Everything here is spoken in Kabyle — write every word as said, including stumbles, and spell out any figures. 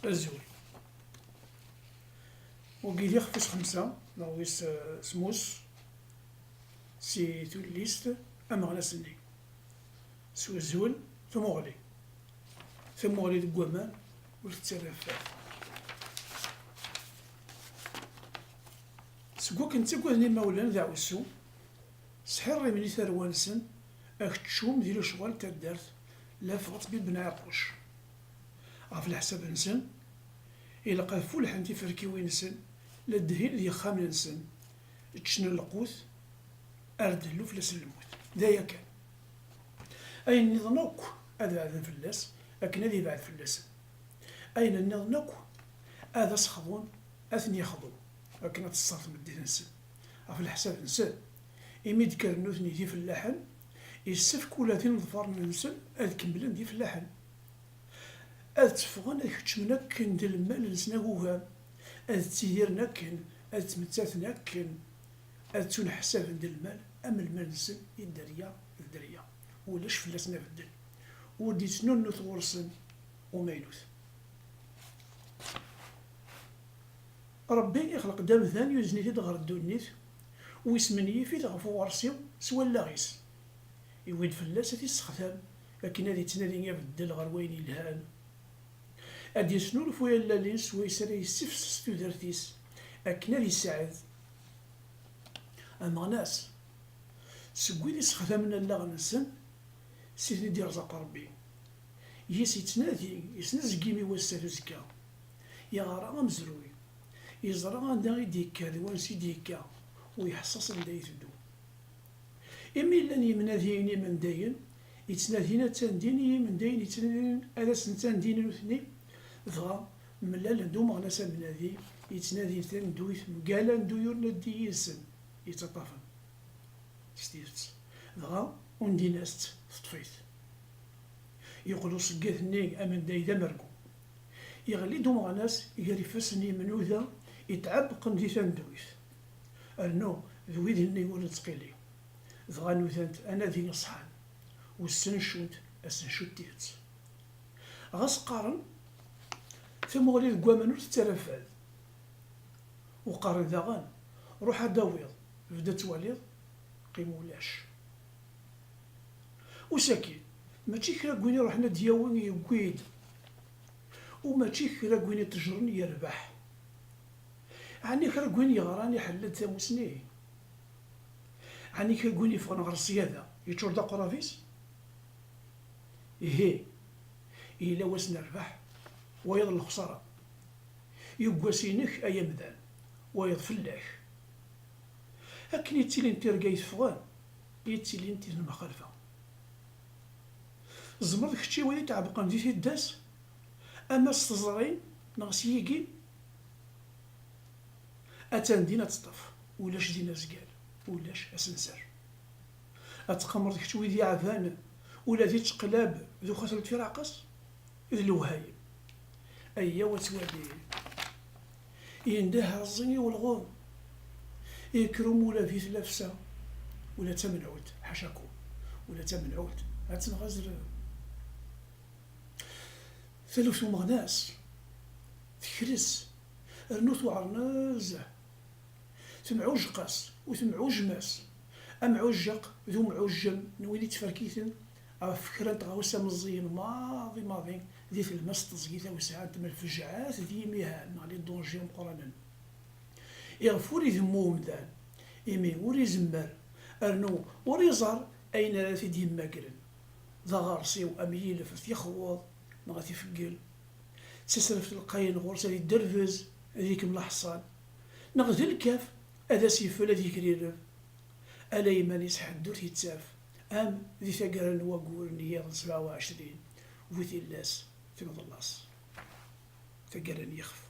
Azul. Wagi d ixef wis xemsa neɣ wis, eh, semmus si tullist ameɣnas-nni. S uzul, tamuɣli. Tamuɣli deg waman ur tettarra fad. Seg wakken ttagaden imawlan d aɛussu, sḥirrimen i tarwa-nsen, akeččum di lecɣal n taddart, lafeɣ-tt bi Ben Ɛiquc. Ɣef leḥsab-nsen, ilaq ad fulḥen tiferkiwin-nsen, la ddhin di yexxamen-nsen, ččen lqut, ar d-tellu fell-asen lmut. D aya kan. Ayen nniḍen akk ad beɛden fell-as, akken ad ibɛed fell-asen. Ayen nniḍen akk ad as-xḍun, ad ten-yexḍu, akken ad teṣṣer tmeddit-nsen. Ɣef leḥsab-nsen, imi d-kkren nutni d ifellaḥen, yessefk ula d ineḍfaren-nsen ad kemmlen d ifellaḥen. Ad tteffɣen ad keččmen akken d lmal-nsen agugam, ad ttidiren akken, ad ttmettaten akken, ad ttuneḥsaben d lmal am lmal-nsen i dderya d dderya. Ulac fell-asen abeddel. Ur d-ittnunnut ɣur-sen umaynut. Ṛebbi ixleq-d amdan, yuzen-it-id ɣer ddunit, u yesmenyif-it ɣef uɣersiw s wallaɣ-is. Iwwi-d fell-as ad t-issexdam akken ad ittnadi abeddel ɣer wayen yelhan. Ad d-yesnulfu allal-is s wayes ara yessifses tudert-is akken ad yesɛed ameɣnas seg wid issexdamen allaɣen-nsen, s i ten-id-irẓaq Ṛebbi. Yis yettnadi, yesnezgim i wass-a d uzekka. Yeɣra amezruy, yeẓra anda i d-yekka d wansi i d-yekka, u yeḥṣaṣ anda iteddu. Imi llan yemnadiyen imendayen, yettnadin ad ttandin i yimendayen yettnadin ad asen-ttandin nutni, dɣa mlalen d umeɣnas amnadi, yettnadin tanduyt mgal anduy ur naddi yid-sen, yettaṭṭafen s tidet, dɣa undin-as-tt, teṭṭef-it. Yeqqel uṣeggat-nni amenday d amergu. Yeɣli-d umeɣnas gar ifassen n yimnuda itɛebqen di tanduyt, rnu d wid-nni ur nettqili, dɣa nudan-t anadi iṣeḥḥan, u ssencunt asencu n tidet. Ɣas qqaren, tamuɣli deg waman ur tettarra fad. U qqaren daɣen, ruḥ ad d-tawiḍ, bedd ad twaliḍ, qqim ulac. U sakin, mačči kra n win iruḥen ad d-yawi yewwi-d, u mačči kra n win iṭejren yerbeḥ. Ɛni kra n win yeɣran iḥell-d tamusni? Ɛni kra n win yeffɣen ɣer ṣṣyada yeččur d aqrab-is? Ihi, yella wass n rrbeḥ, wayeḍ n lexṣara. Yuggas-inek ay amdan, wayeḍ fell-ak. Akken i ttilint tirga yeffɣen, i ttilint i lmexalfa. Tzemreḍ kečči wid itɛebqen di tiddas, ama s teẓrin neɣ s yigin? Attan din ad teṭṭef, ulac din azgal, ulac asenser. Ad tqamreḍ kečč wid yeɛban ula di tteqlab d uxatel n tfiraqas d lewhayem. Ayyaw ad twali. Yendeh rẓi i welɣum. Yekker umulab i tlafsa. Ula d tamenɛut, ḥacakum. Ula d tamenɛut, ad tenɣ azrem. Taluft umeɣnas tekres, rnu tuɛer nezzeh. Temɛujjeq-as u temɛujjem-as. Amɛujjeq d umɛujjem n win ittferkiten ɣef kra n tɣawsa meẓẓiyen maḍi maḍi di tlemmast teẓgi tawesɛant ma lfejɛat d yimihan neɣ les dangers imeqqranen. Iɣef ur idemmu umdan, imi ur izemmer, rnu ur iẓer ayen ara t-id-yemmagren. D aɣersiw am yilef ad t-yexweḍ neɣ ad t-ifeggel. D tasraft lqayen ɣur-s ad idderbez, ad ikemmel aḥeṣṣan, neɣ d lkaf ad as-ifel ad yegrireb. Ala iman-is ḥedd ur t-yettaf, am di taggara n waggur n yiḍ n sebɛa u ɛecrin, bu tillas tneḍlas, taggara n yixef.